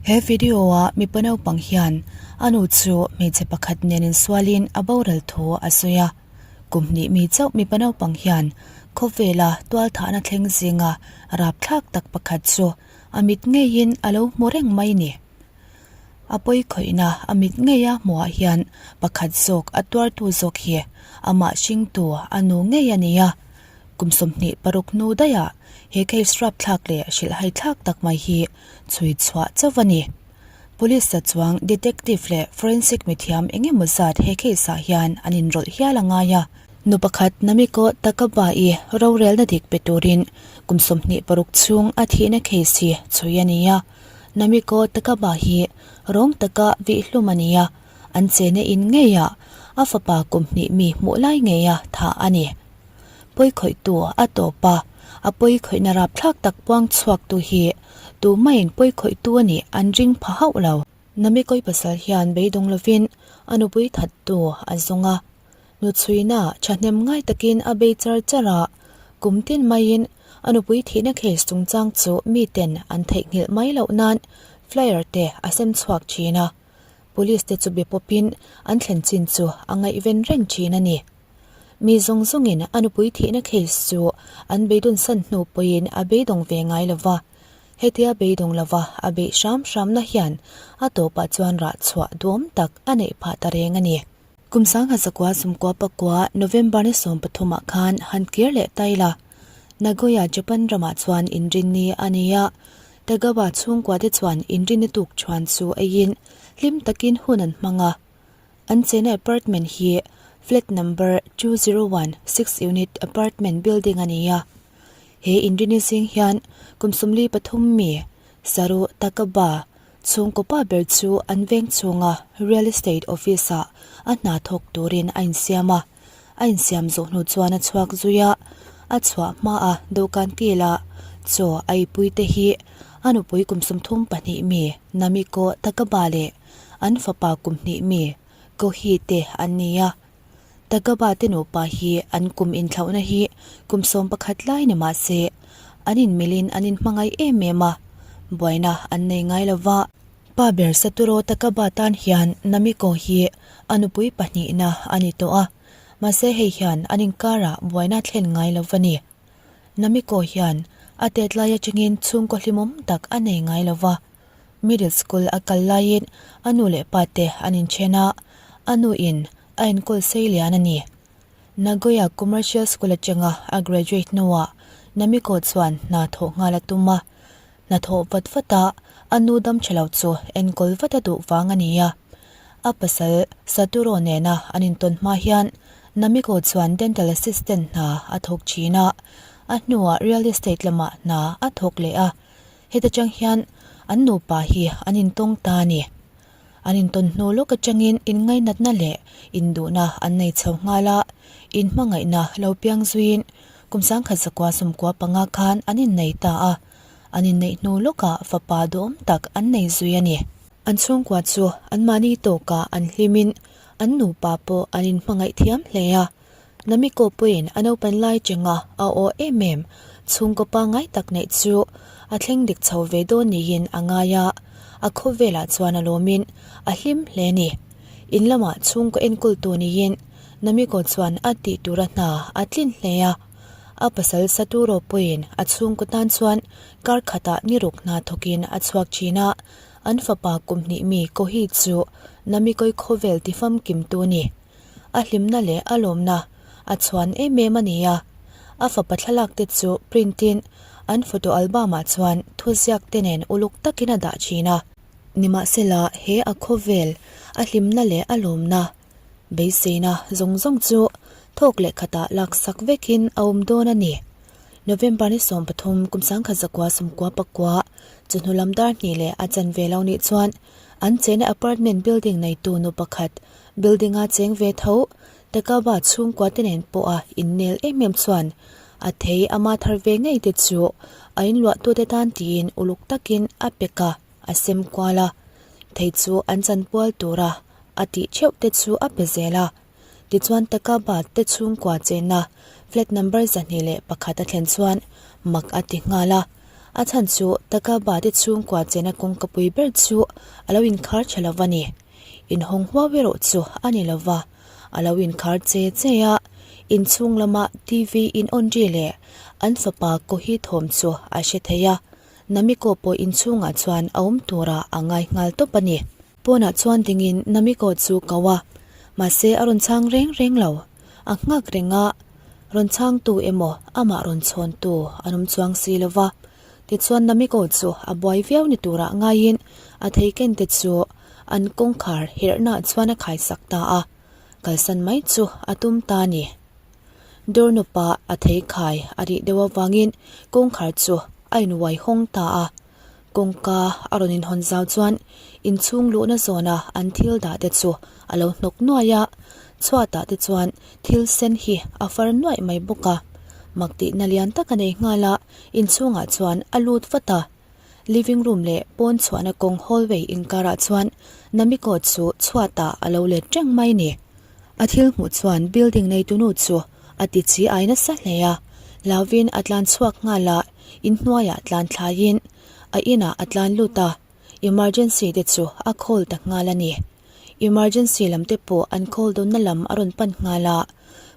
He video ah mipa naupang hian a nu chu hmeichhe pakhat nen insualin a boral thu a sawi a. Kum hnih mi chauh mipa naupang hian khawvela tualthahna thleng zinga rapthlak tak pakhat chu a mit ngeiin a lo hmu reng mai ni. A pawi khawihna a mit ngeia hmuhah hian pakhat zawk a tuartu zawk hi amah hringtu a nu ngei a ni a. Kum 26 hnu daihah he case rapthlak leh hrilhhai thlak tak mai hi chhui chhuah chauh a ni. Police a chuang detective leh forensic mithiam eng emaw zat he case ah hian an inrawlh hial a ngai a. Nu pakhat Namiko Takaba-i rorelna dik pe turin kum 26 chhung a thihna case hi chhui a ni a. Namiko Takaba hi rawng taka vihhlum a ni a, an chena in ngeiah a fapa kum hnih mi hmuh lai ngeia thah a ni. Pawi khawihtu a tawp a, a pawi khawihna rapthlak tak puang chhuaktu hi tumaiin pawi khawihtu a nih an ring pha hauh lo. Namikoi pasal hian beidawng lovin a nupui thattu a zawng a, Nuchhuina thahnem ngai takin a bei char char a, kum tin maiin a nupui thihna case chungchang chu miten an theihnghilh mai loh nan flyer te a sem chhuak thin a, police te chu be pawpin an thlen chin chu a ngaihven reng thin a ni. Mi zawng zawngin a nupui thihna case chu an beidawnsan hnu pawhin a beidawng ve ngai lo va, hetia beidawng lova a beih hram hramna hian a tawpah chuan rah chhuah duam tak a neih phah ta reng a ni. Kum sangha zakua sumkua pakua November ni 13 ah khan han kir leh ta ila. Nagoya, Japan ramah chuan inrinni a ni a, Tagawa chhungkua te chuan inrinni tuk chuan chu eiin hlim takin hun an hmang a. An chena apartment hi flat number 201, 6 unit apartment building a ni a. He inrinni zing hian kum 43 mi Saru Takaba Chhungkaw pa ber chu an veng chhunga real estate office ah a hna thawk turin a insiam a, a insiam zawh hnu chuan a chhuak zui a, a chhuah hma a dawhkan kila chaw a eipui te hi a nupui kum 32 mi Namiko Takaba leh an fapa kum hnih mi Kohi te an ni a. Takaba te nupa hi an kum inthlauhna hi kum 11 lai ni mah se, an inmilin an inhmangaih em em a, buaina an nei ngai lo va. Pa ber Saturo Takaba tan hian Namiko hi a nupui pahnihna a ni tawh a, mahse hei hian an inkarah buaina thlen ngai lo va ni. Namiko hian a tet lai atangin chhungkaw hlimawm tak a nei ngai lo va. Middle school a kal laiin a nu leh pa te an inthen a, a nu in a enkawl sei lian a ni. Nagoya Commercial School atanga a graduate hnuah Namiko chuan hna thawh nghal a tum a, hna thawh vat vat a a nu dam tha lo chu enkawl vat a duh vang a ni a. A pasal Saturo nena an intawn hma hian Namiko chuan dental assistant hna a thawk thin a, a hnuah real estate lamah hna a thawk leh a. Heta chang hian an nupa hi an intawng ta a ni. An intawn hnu lawk atangin inngainatna leh induhna an nei chho nghal a, inhmangaihna lo piang zuiin kum 1995 khan an innei ta a, an inneih hnu lawkah fapa duhawm tak an nei zui a ni. An chhungkua chu anmahni tawkah an hlimin an nupa pawh an inhmangaih thiam hle a. Namiko pawhin a naupan lai chenga a aw em em chhungkaw pangngai tak neih chu a thleng dik chho ve dawn niin a ngai a, a khawvelah chuan a lawmin a hlim hle a ni. In lamah chhungkaw enkawl tur niin Namiko chuan a tih tura hna a tlin hle a. A pasal Saturo pawhin a chhungkaw tan chuan kar khatah ni ruk hna thawkin a chhuak thin a, an fapa kum hnih mi Kohi chu Namikoi khawvel tifamkimtu a ni. A hlimna leh a lawmna a chhuan em em a ni a. A fapa thlalak te chu print in an photo album ah chuan thuziak te nen uluk takin a dah thin a. Nimahsela he a khawvel, a hlimna leh a lawmna, beiseina zawng zawng chu thawk leh khatah laksak vekin a awm dawn a ni. November ni 13 kum 1999 chawhnu lam dar hnih leh a chanve lo nih chuan an chena apartment building neitu nu pakhat Building a cheng ve tho, Takaba chhungkua te nen pawh a innel em em chuan a thei ama thar ve ngei te chu a inluahtu te tan tiin uluk takin a pek a, a sem kual a. Thei chu an chanpual tura a tih theuh te chu a pe zel a. Tichuan Takaba te chhungkua chenna flat number 201 a thlen chuan mak a ti nghal a. A chhan chu Takaba te chhungkua chena kawngkapui ber chu a lo inkhar tha lo va ni. Inhawng huau erawh chu a ni lo va, a lo inkhar che che a, inchhung lama TV in on ri leh an fapa Kohi thawm chu a hre thei a, Namiko pawh inchhungah chuan a awm turah a ngai nghal tawp a ni. Pawnah chuan dingin Namiko chu ko a, mahse a rawn chhang reng reng lo. A nghak reng a, rawn chhangtu emaw amah rawn chhawntu an awm chuang si lo va. Tichuan Namiko chu a buai viau ni turah ngaiin a theiken te chu an kawngkhar herhnaah chuan a khaisak ta a, kalsan mai chu a tum ta a ni. Dawrnupa a theikhai a rih deuh avangin kawngkhar chu a invuai hawng ta a. Kawngka a rawn inhawn zau chuan inchhung luhna zawna an thil dah te chu a lo hnawk nuai a, chhuatah te chuan thil sen hi a far nuaih mai bawk a. Mak tihna lian tak a nei nghal a, inchhungah chuan a lut vat a. Living room leh pawn chhuahna kawng hallway inkarah chuan Namiko chu chhuatah a lo let reng mai ni. A thil hmuh chuan building neitunu chu a ti chi ai nasa hle a, hlauvin a tlan chhuak nghal a, inhnuaiah tlan thlaiin a inah a tlan lut a, emergency te chu a call ta nghal a ni. Emergency lam te pawh an call dawnna lam a rawn pan nghal a,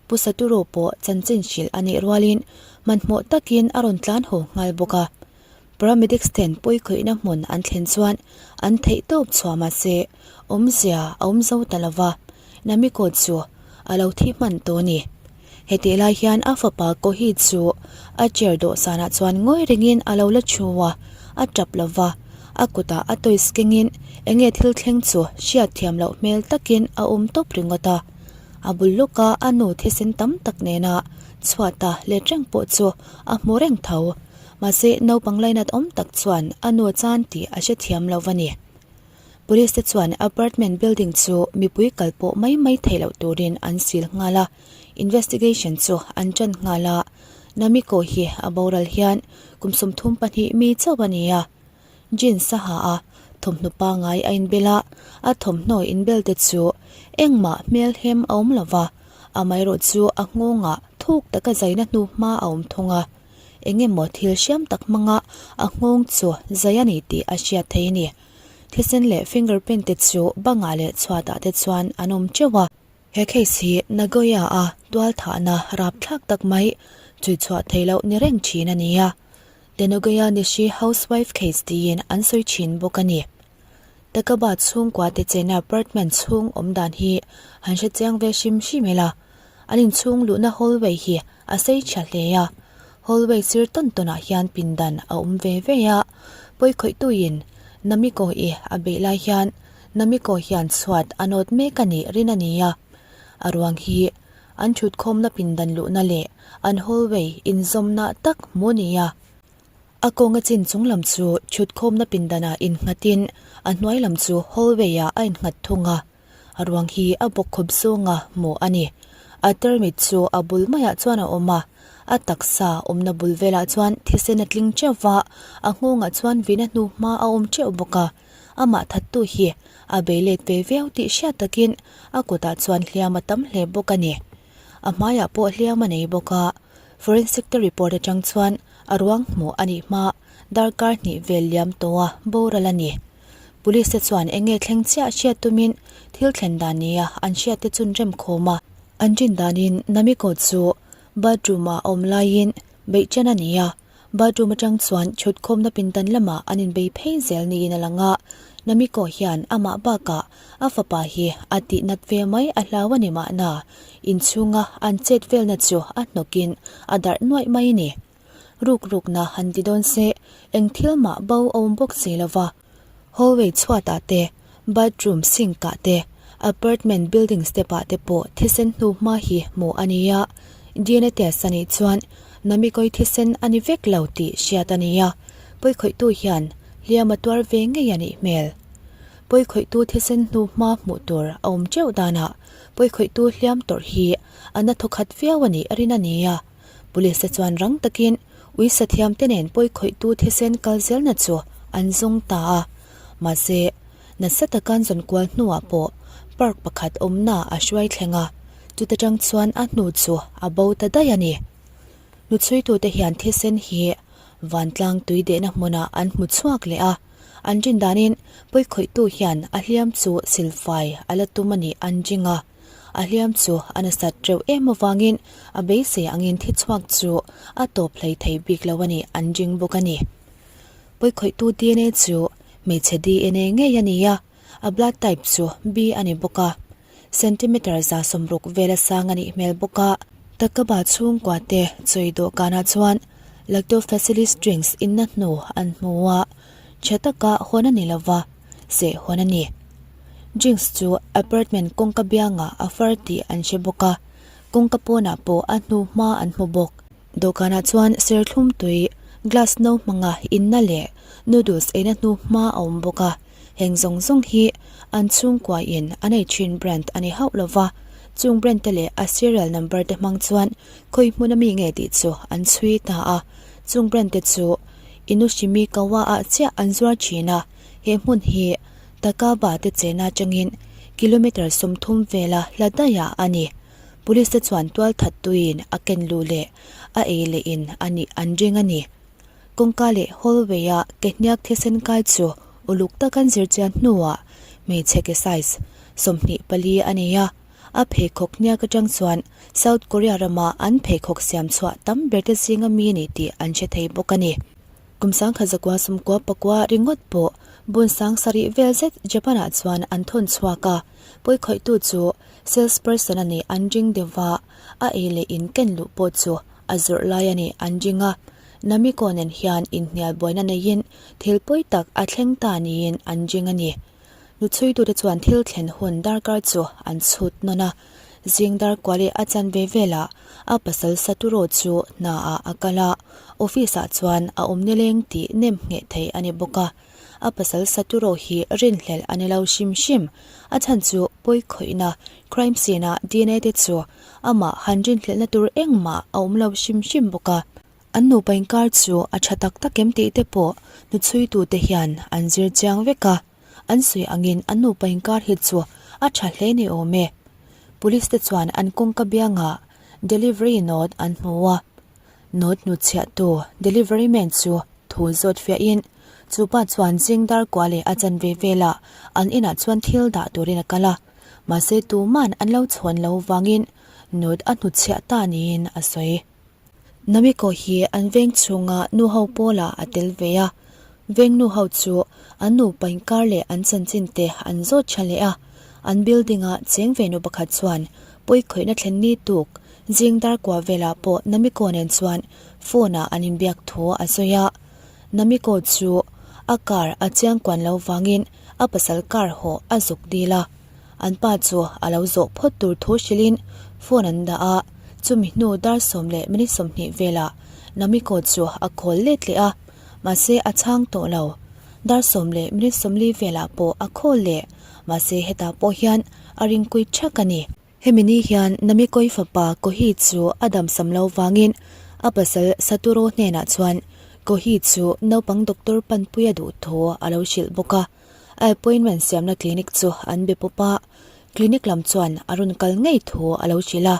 Pu Saturo pawh chanchin hrilh a neih rualin hmanhmawh takin a rawn tlan haw nghal bawk a. Paramedics ten pawikhawihna hmun an thlen chuan an theih tawp chhuah mahse awmzia a awm zo ta lova, Namiko chu a lo thi hman tawh a ni. Hetih lai hian a fapa Kohi chu a chair dawhsanah chuan ngawi rengin a lo la thu a, a tap lova, a kutah a toys kengin enge thil thleng chu hriat thiam loh hmel takin a awm tawp ringawt a. A bul lawka a nu thisen tam tak nena chhuata let reng pawh chu a hmu reng tho. Mahse, naupang lainat awm tak chuan a nu a chan tih a hrethiam lo va ni. Police te chuan apartment building chu mipui kal pawh mai mai theih loh turin an sil nghal a, investigation chu an tan nghal a. Namiko hi a boral hian kum 32 mi chauh a ni a. Jeans a ha a, thawmhnaw pangai a inbel a, a thawmhnaw inbel te chu engmah hmelhem a awm lo va, amaherawh chu a nghawngah thuk taka zaina hnu hma a awm thung a. Eng emaw thil hriam tak hmanga a nghawng chu zai a ni tih a hriat thei a ni. Thisen leh fingerprint te chu bangah leh chhuatah te chuan an awm teuh a. He case hi Nagoya-a tualthahna rapthlak tak mai chhuichhuah theih loh ni reng thin a ni a. The Nagoya Nishi Housewife Case tiin an sawi thin bawk a ni. Takaba chhungkua te chena apartment chhung awm dan hi han hre chiang ve hrim hrim ila. An inchhung luhna hallway hi a sei tha hle a, hallway sir tawn tawnah hian pindan a awm ve ve a, pawikhawihtuin Namiko-i a beih lai hian Namiko hian chhuat a nawt mek a nih rin a ni a, a ruang hi an thutkhawmna pindan luhna leh an hallway inzawmna tak hmu a ni a. A kawnga chin chung lam chu thutkhawmna pindanah innghatin a hnuai lam chu hallway-ah a innghat thung a. A ruang hi a bawk khawp zawnga hmuh a ni. A tarmit chu a bul maiah chuan a awm a, a taksa awmna bul velah chuan thisen a tling teuh va, a nghawngah chuan vina hnu hma a awm teuh bawk a. Amah thattu hi a bei let ve viau tih hriat takin a kutah chuan hliam a tam hle bawk a ni. A hmaiah pawh hliam a nei bawk a, forensic te report atang chuan a ruang hmuh a nih hma darkar hnih vel liam tawha boral a ni. Police te chuan eng nge thleng chiah hriat tumin thil thlen dan nia an hriat te chun rem khawm a. An rin danin Namiko chu bathroom ah a awm laiin beih chen a ni a, bathroom atang chuan chhutkhawmna pindan lamah an inbei phei zel niin a lang a, Namiko hian amah bakah a fapa hi a tih nat ve mai a hlau a ni mahna inchhunga an chet velna chu a hnawkin a darh nuaih mai a ni. Ruk rukna han ti dawn se, eng thil mah bo a awm bawk si lo va. Hallway chhuatah te, bathroom sink ah te, apartment building step ah te pawh thisen hnu hma hi hmuh a ni a. DNA test a nih chuan Namikawi thisen a ni vek lo tih hriat a ni a, pawikhawihtu hian hliam a tuar ve ngei a nih hmel. Pawikhawihtu thisen hnu hma hmuh tur a awm teuh danah pawikhawihtu hliam tawrh hi a na thawkhat viau a nih rin a ni a. Police te chuan rang takin uisa thiamte nen pawikhawihtu thisen kal zelna chu an zawng ta a. Mahse, nasa taka an zawn kual hnuah pawh park pakhat awmna a hruai thleng a, chuta tang chuan a hnu chu a bo ta daih a ni. Hnuchhuitute hian thisen hi. Vantlang tui dehna hmunah an hmu chhuak leh a, an rin danin pawikhawihtu hian a hliam chu silfai a la tum a nih an ring a. A hliam chu a nasat reuh em avangin a beisei angin thi chhuak chu a tawp hlei thei bik lo a nih an ring bawk a ni. Pawikhawihtu dna chu hmeichhe dna ngei a ni a, a blood type chu B a ni bawk a. Centimeter 160 vela sang a nih hmel bawk a. Takaba chhungkua te chawi dawhkanah chuan Lactobacillus drinks inna hnu an hmu a, tha taka hawn a ni lova, seh hawn a ni. Drinks chu apartment kawngka biangah a far tih an hre bawk a, kawngka pawnah pawh a hnu hma an hmu bawk. Dawhkanah chuan serthlum tui, glass no hmanga inna leh noodles eina hnu hma a awm bawk a. Heng zawng zawng hi an chhungkuain an ei thin brand a ni hauh lo va, chung brand te leh a serial number te hmang chuan khawi hmun ami nge tih chu an chhui ta a. Chung brand te chu Inushimikawa ah chiah an zuar thin a, he hmun hi Takaba te chena atangin kilometre 30 vela hla daihah a ni. Police te chuan tualthat tuiin a ken luh leh a ei leh in a nih an ring a ni. Kawngka leh hallway a ke hniak thisen kai chu uluk tak an zir chian hnuah hmeichhe ke size 24 a nei a, a pheikhawk hniak atang chuan South Korea rama an pheikhawk siam chhuah tam ber te zinga mi a ni tih an hre thei bawk a ni. Kum 1994 ringawt pawh bun sang sarih vel zet Japan ah chuan an thawn chhuak a, pawikhawihtu chu sales person a nih an ring deuh va, a ei leh in ken luh pawh chu a zawrh lai a nih an ring a. Namiko nen hian inhnial buaina neiin thil pawi tak a thleng ta niin an ring a ni. Nuchhuitute chuan thil thlen hun darkar chu an chhut nawn a, zing dar kual leh a chanve velah a pasal Saturo chu hnaah a kal a, office ah chuan a awm nileng tih nem ngheh thei a ni bawk a. A pasal Saturo hi rinhlelh a ni lo hrim hrim, a chhan chu pawi khawihna, crime scene ah dna te chu amah han rinhlelhna tur engmah a awm lo hrim hrim bawk a. An nupa inkar chu a tha tak tak em tih te pawh hnuchhuitute hian an zir chiang vek a, an sawi angin an nupa inkar hi chu a tha hle ni awm e. Police te chuan an kawngka biangah delivery note an hmu a, note hnutchhiahtu delivery man chu thu zawt fiahin chu pa chuan zing dar kua leh a chanve velah an inah chuan thil dah turin a kal a, mahse tuman an lo chhawn lo vangin note a hnutchhiah ta niin a sawi. Namiko hi an veng chhunga nu ho pawlah a tel ve a, veng nu ho chu an nupa inkar leh an chanchin te an zawt tha leh a, an building a cheng ve nu pakhat chuan pawi khawihna thlen ni tuk zing dar kua velah pawh Namiko nen chuan phone ah an inbiak thu a sawi a, Namiko chu a car a chiang kuan lo vangin a pasal car hawh a zuk dil a. An pa chu a lo zawh phawt tur thu hrilhin phone an dah a, chumi hnu dar sawm leh minute 20 velah Namiko chu a call let leh a, mahse a chhang tawh lo. Dar sawm leh minute 40 velah pawh a call leh, mahse hetah pawh hian a ringkui thak a ni. Hemi ni hian Namikoi fapa Kohi chu a damsam lo vangin a pasal Saturo hnenah chuan Kohi chu naupang doctor panpui a duh thu a lo hrilh bawk a. A appointment siamna clinic chu an be pawp a, clinic lam chuan a rawn kal ngei thu a lo hrilh a,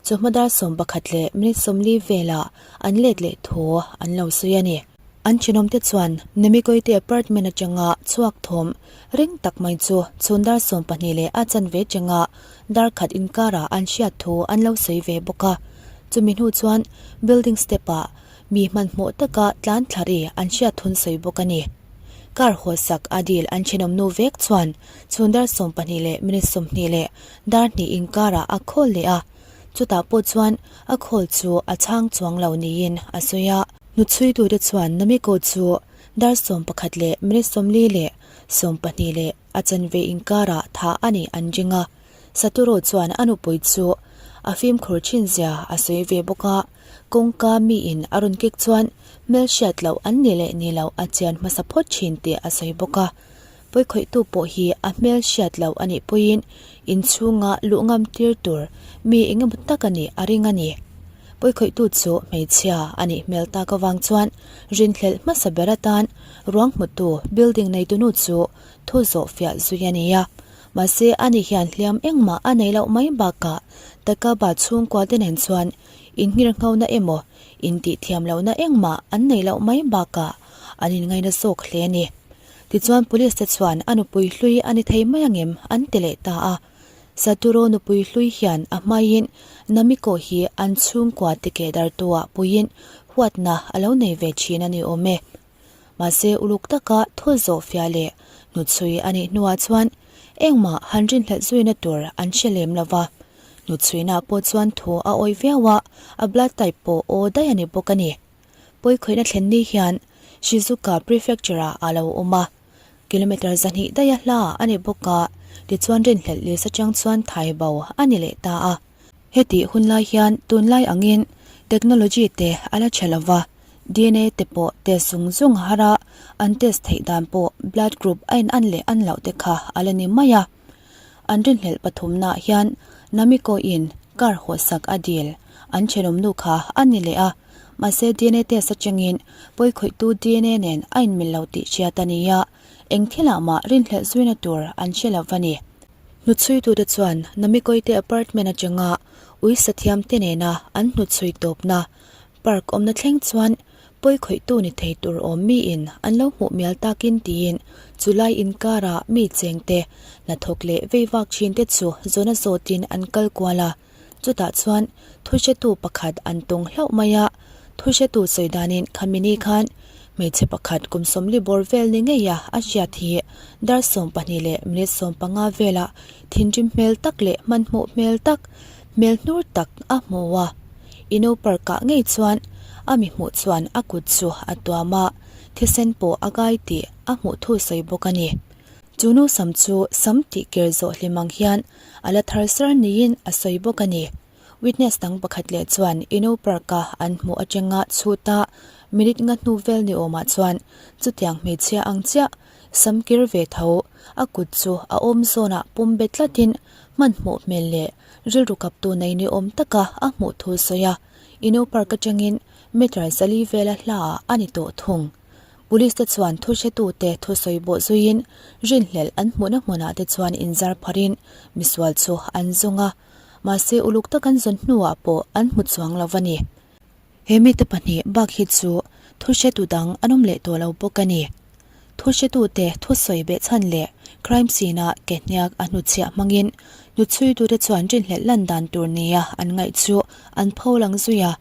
chawhma dar 11 leh minute 40 velah an let leh thu an lo sawi a ni. An thenawmte chuan Namikoite apartment atanga chhuak thawm ring tak mai chu chhun dar 12 leh a chanve changa dar khat inkarah an hriat thu an lo sawi ve bawk a, chumi hnu chuan building step ah mi hmanhmawh taka tlan thla ri an hriat thun sawi bawk a ni. Car haw sak a dil an thenawm nu vek chuan chhun dar 12 leh minute 20 leh dar hnih inkarah a khawl leh a, chutah pawh chuan a khawl chu a chhang chuang lo niin a sawi a. Hnuchhuitute chuan Namiko chu dar 11 leh minute 40 leh 12 leh a chanve inkarah thah a nih an ring a, Saturo chuan a nupui chu a fimkhur thin zia a sawi ve bawk a. Kawngka miin a rawn kek chuan hmelhriat loh an ni leh ni loh a chian hmasa phawt thin tih a sawi bawk a. Pawikhawihtu pawh hi a hmelhriat loh a nih pawhin inchhunga luh ngam tir tur mi eng emaw tak a nih a ring a ni. Pawikhawihtu chu hmeichhia a nih hmel tak avang chuan rinhlelh hmasa ber atan ruang hmutu building neitunu chu thu zawh fiah zui a ni a. Mahse ani hian hliam engmah a nei loh mai bakah Takaba chhungkua te nen chuan. Innghirnghona emaw, intihthiam lohna engmah an neih loh mai bakah an inngaina zawk hle a ni. Tichuan Police te chuan a nupui hlui a ni thei mai angem an ti leh ta a. Saturo nupui hlui hian a hmaiin Namiko hi an chhungkua tikeh dartuah puiin huatna a lo nei ve thin a ni awm e. Mahse uluk taka thu zawh fiah leh hnuchhui a nih hnuah chuan engmah han rinhlelh zuina tur an hre lem lo va. Hnuchhuina pawh chuan thu a awih viau a, a blood type pawh aw daih a ni bawk a ni. Pawikhawihna thlen ni hian Shizuka Prefecture-ah a lo awm a, kilometre 200 daiha hla a ni bawk a, tichuan rinhlelh list atang chuan thai bo a ni leh ta a. Hetih hun lai hian tunlai angin technology te a la tha lo va, DNA te pawh test zung zung a har a, an test theih dan pawh blood group a in an leh an loh te kha a la ni mai a. An rinhlelh pathumnaah hian Namiko in car hawhsak a dil an thenawmnu kha a ni leh a, mahse DNA test atangin pawikhawihtu DNA nen a inmil lo tih hriat a ni a, eng thilah mah rinhlelh zuina tur an hre lo va ni. Hnuchhuitute chuan Namikoi te apartment atanga ui sathiamte nena an hnuchhui tawpna park awmna thleng chuan pawikhawihtu ni thei tur awm miin an lo hmuh mial takin tiin chulai inkara mi chengte hnathawk leh vei vak thinte chu zawna zawtin an kal kual a. Chutah chuan thuhretu pakhat an tawng hlauh mai a, thuhretu sawi danin Khamini khan hmeichhe pakhat kum 40 bawr vel ni ngeia a hriat hi dar 12 leh minute 15 velah thinrim hmel tak leh hmanhmawh hmel tak, hmel hnur tak a hmu a. Ino park ah ngei chuan a mi hmuh chuan a kut chu a tuam a, thisen pawh a gai tih a hmuh thu sawi bawk a ni. Chu nu sam chu sam tih ker zawh hlim ang hian a la thar sar niin a sawi bawk a ni. Witness dang pakhat leh chuan Ino Park a an hmuh atanga chhuta minute nga hnu vel ni awmah chuan chutiang hmeichhia ang chiah sam kir ve tho a kut chu a awm zawnah pum bet tlatin hmanhmawh hmel leh rilru kaptu nei ni awm taka a hmuh thu sawi a, Ino Park atangin meter 4 vela hlaah a ni tawh thung. Police te chuan thuhretute thusawi bawh zuiin rinhlelh an hmuhna hmunah te chuan inzar pharin misual chu an zawng a, mahse uluk tak an zawn hnuah pawh an hmu chuang lo a ni. He mite pahnih bak hi chu thuhretu dang an awm leh tawh lo bawk a ni. Thuhretute thusawi behchhan leh crime scene-a ke hniak a hnuchhiah hmangin hnuchhuitute chuan rinhlelh lan dan tur nia an ngaih chu an pho lang zui a.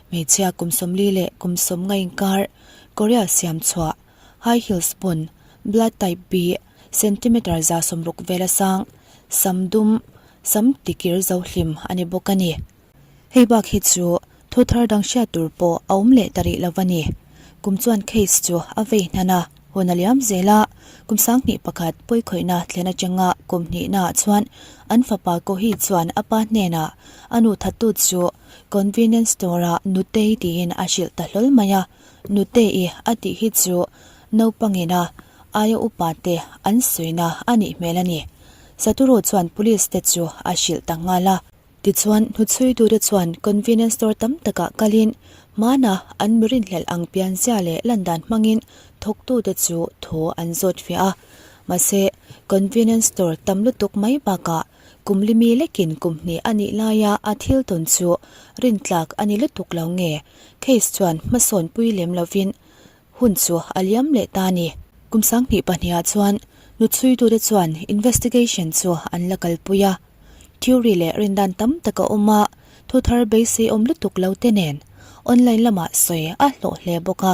Hmeichhia kum 40 leh kum 90 inkar Korea siam chhuah high heels bun, blood type B, centimeter 160 vela sang, sam dum, sam tikir zo hlim a ni bawk a ni. Hei bak hi chu thu thar dang hriat tur pawh a awm leh ta rih lo a ni. Kum chuan case chu a vei hnan a, hun a liam zel a, kum 21 pawikhawihna thlen atanga kum hnihnaah chuan an fapa Kohi chuan a pa hnenah a nu thattu chu Convenience store ah Nutei tiin a hrilh ta hlawl mai a, Nutei a tih hi chu naupangin a aia upa te an sawina a nih hmel a ni. Saturu chuan police te chu a hrilh ta nghal a. Tichuan hnuchhuitute chuan convenience store tam takah kalin hmana an mi rinhlelh ang pianzia leh landan hmangin thawktute chu thu an zawt fiah a. Mahse, convenience store tam lutuk mai bakah Kum limi lekin kum hnih a nih laia a thil tawn chu rintlak a ni lutuk lo nge? Case chuan hmasawn pui lem lovin hun chu a liam leh ta a ni. Kum 2002ah chuan nuchhuitute chuan investigation chu an la kalpui a. Theory leh rindan tam tak a awm a, thu thar beisei awm lutuk lo te nen online lamah sawi a hlawh hle bawk a.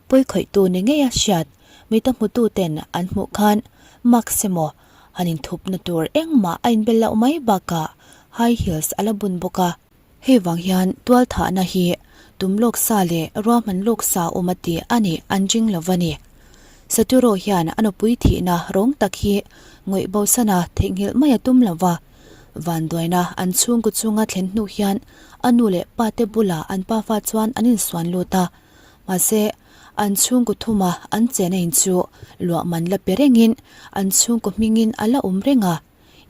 Pawikhawihtu ni ngeia hriat mita hmututen an hmuh khan mask emaw Han inthupna tur engmah a inbel loh mai bakah high heels a la bun bawk a. Hei vang hian tualthahna hi tum lawk sa leh ruahman lawk sa awm a ti a nih an ring lo va ni. Saturo hian a nupui thihna rawng tak hi ngawih bosana theihnghilh mai a tum lo va. Vanduaina an chhungkaw chunga thlen hnu hian a nu leh pa te bulah an pafa chuan an insuan lut a. Mahse, an chhungkaw thuma an chena in chu luah man la pe rengin an chhungkaw hmingin a la awm reng a,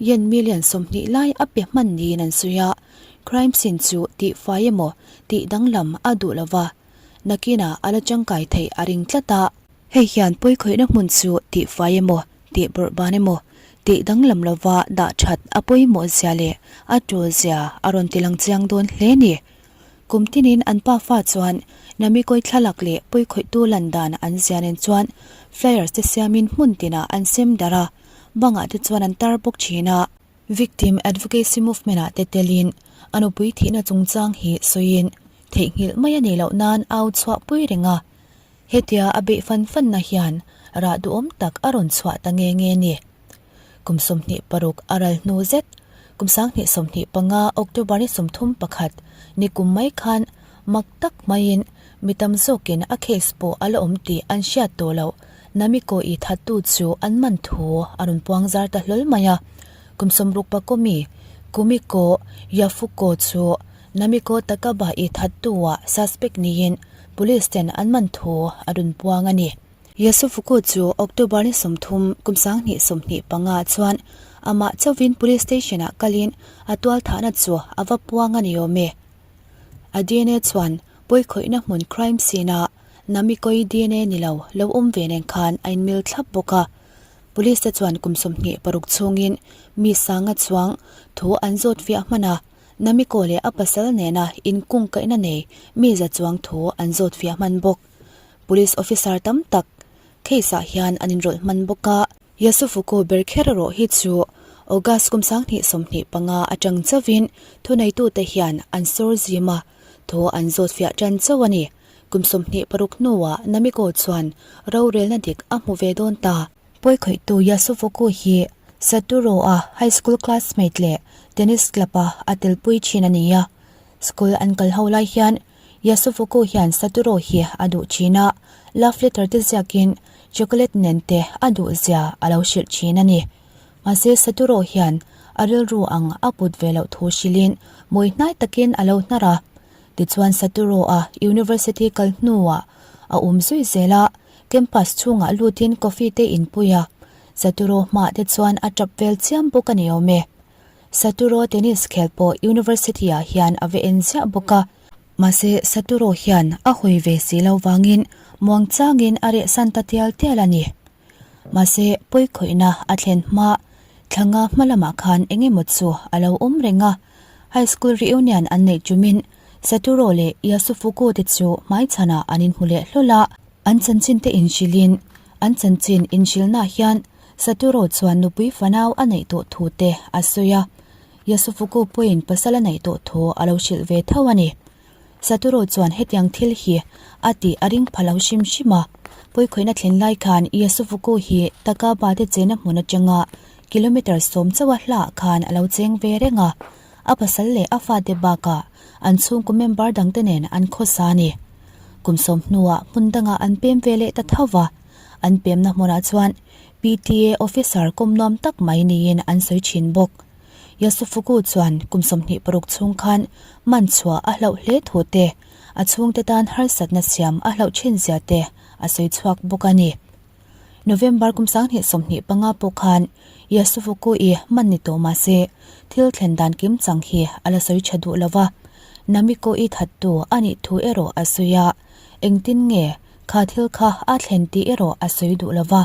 yen million 20 lai a pe hman niin an sawi a, crime scene chu tihfai emaw tih danglam a duh lo va, nakinah a la tangkai theih a ring tlat a. Hei hian pawikhawihna hmun chu tihfai emaw tih bawrhban emaw tih danglam lova dah that a pawimawh zia leh a tul zia a rawn tilang chiang dawn hle ni. Kum tinin an pa fa chuan Namikoi thlalak leh pawikhawihtu lan dan an zia nen chuan flyers te siamin hmun tinah an sem darh a, bangah te chuan an tar bawk thin a. Victim Advocacy Movement ah te telin a nupui thihna chungchang hi sawiin theihnghilh mai a nih loh nan au chhuah pui reng a. Hetia a beih fan fanna hian rah duhawm tak a rawn chhuah ta nge nge ni. Kum 26 a ral hnu zet, kum 2025 October ni 31 ni kum mai khan mak tak maiin mi tam zawkin a case pawh a la awm tih an hriat tawh loh Namiko-i thattu chu an man thu a rawn puang zar ta hlawl mai a. Kum 60 pakomi Kumiko Yafuko chu Namiko Takaba-i thattu-ah suspect niin Police ten an man thu a rawn puang a ni. Yasufuku chu October ni 30 kum 2025 ah chuan amah chauhin Police Station ah kalin a tualthahna chu a va puang a ni awm e. A dna chuan pawikhawihna hmun crime scene ah Namikoi dna ni lo lo awm ve nen khan a inmil thlap bawk a. Police te chuan kum 26 chhungin mi sanga chuang thu an zawt fiah hman a. Namiko leh a pasal nena inkungkaihna nei mi za chuang thu an zawt fiah hman bawk. Police officer tam tak case ah hian an inrawlh hman bawk a. Yasufuku ber kher erawh hi chu August kum 2025 atang chauhin thuneitute hian an sawr zim a, thu an zawt fiah tan chauh a ni. Kum 26 hnuah Namiko chuan rorelna dik a hmu ve dawn ta. Pawikhawihtu Yasufuku hi Satoru-a high school classmate leh tennis club-a a telpui thin a ni a. School an kal ho lai hian Yasufuku hian Satoru hi a duh thin a, love letter te ziakin chocolate nen te a duh zia a lo hrilh thin a ni. Mahse Satoru hian a rilru ang a put ve loh thu hrilhin mawi hnai takin a lo hnar a. Tichuan Satoru-a university kal hnuah a awm zui zel a, Campus chhungah lutin coffee te inpui a, Saturo hmaah te chuan a tap vel chiam bawk a ni awm e. Saturo tennis khel pawh University ah hian a va en ziah bawk a, mahse Saturo hian a hawi ve si lo vangin muang changin a rehsan ta tial tial a ni. Mahse pawikhawihna a thlen hma thlanga hma lamah khan eng emaw chu a lo awm reng a, High School reunion an neih tumin Saturo leh Yasufuku te chu hmaichhanah an inhmu leh hlawl a. An chanchin te inhrilhin, an chanchin inhrilhnaah hian Saturo chuan nupui fanau a neih tawh thu te a sawi a, Yasufuku pawhin pasal a neih tawh thu a lo hrilh ve tho a ni. Saturo chuan hetiang thil hi a tih a ring pha lo hrim hrim a, pawikhawihna thlen lai khan Yasufuku hi Takaba te chena hmun atanga kilometre 10 chauha hlaah khan a lo cheng ve reng a, a pasal leh a fate bakah an chhungkaw member dangte nen an khawsa a ni. Kum sawm hnuah hmun dangah an pem ve leh ta tho va, an pemna hmunah chuan PTA officer kawm nuam tak mai niin an sawi thin bawk. Yasufuku chuan kum 26 chhung khan man chhuah a hlauh hle thu te, a chhungte tan harsatna siam a hlauh thin zia te a sawi chhuak bawk a ni. November kum 2025 pawh khan Yasufuku-i man ni tawh mah se, thil thlen dan kim chang hi a la sawi tha duh lo va. Namiko-i thattu a nih thu erawh a sawi a, engtin nge kha thil kha a thlen tih erawh a sawi duh lo va.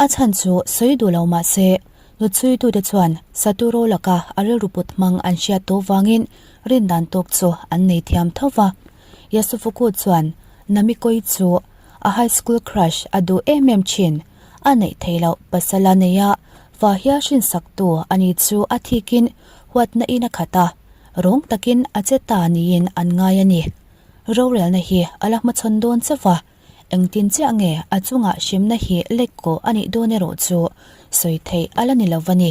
A chhan chu sawi duh lo mah se, nuchhuitute chuan Saturo laka a rilru put hmang an hriat tawh vangin rindan tawk chu an nei thiam tho va. Yasufuku chuan Namiko-i chu a high school crush a duh em em thin. A neih theih loh pasal a nei a, fa hial hrinsaktu a ni chu a thikin huatna in a khat a, rawng takin a che ta niin an ngai a ni. Rorelna hi a la hmachhawn dawn chauh va, engtin chiah nge a chungah hremna hi lek kawh a nih dawn erawh chu sawi theih a la ni lo va ni.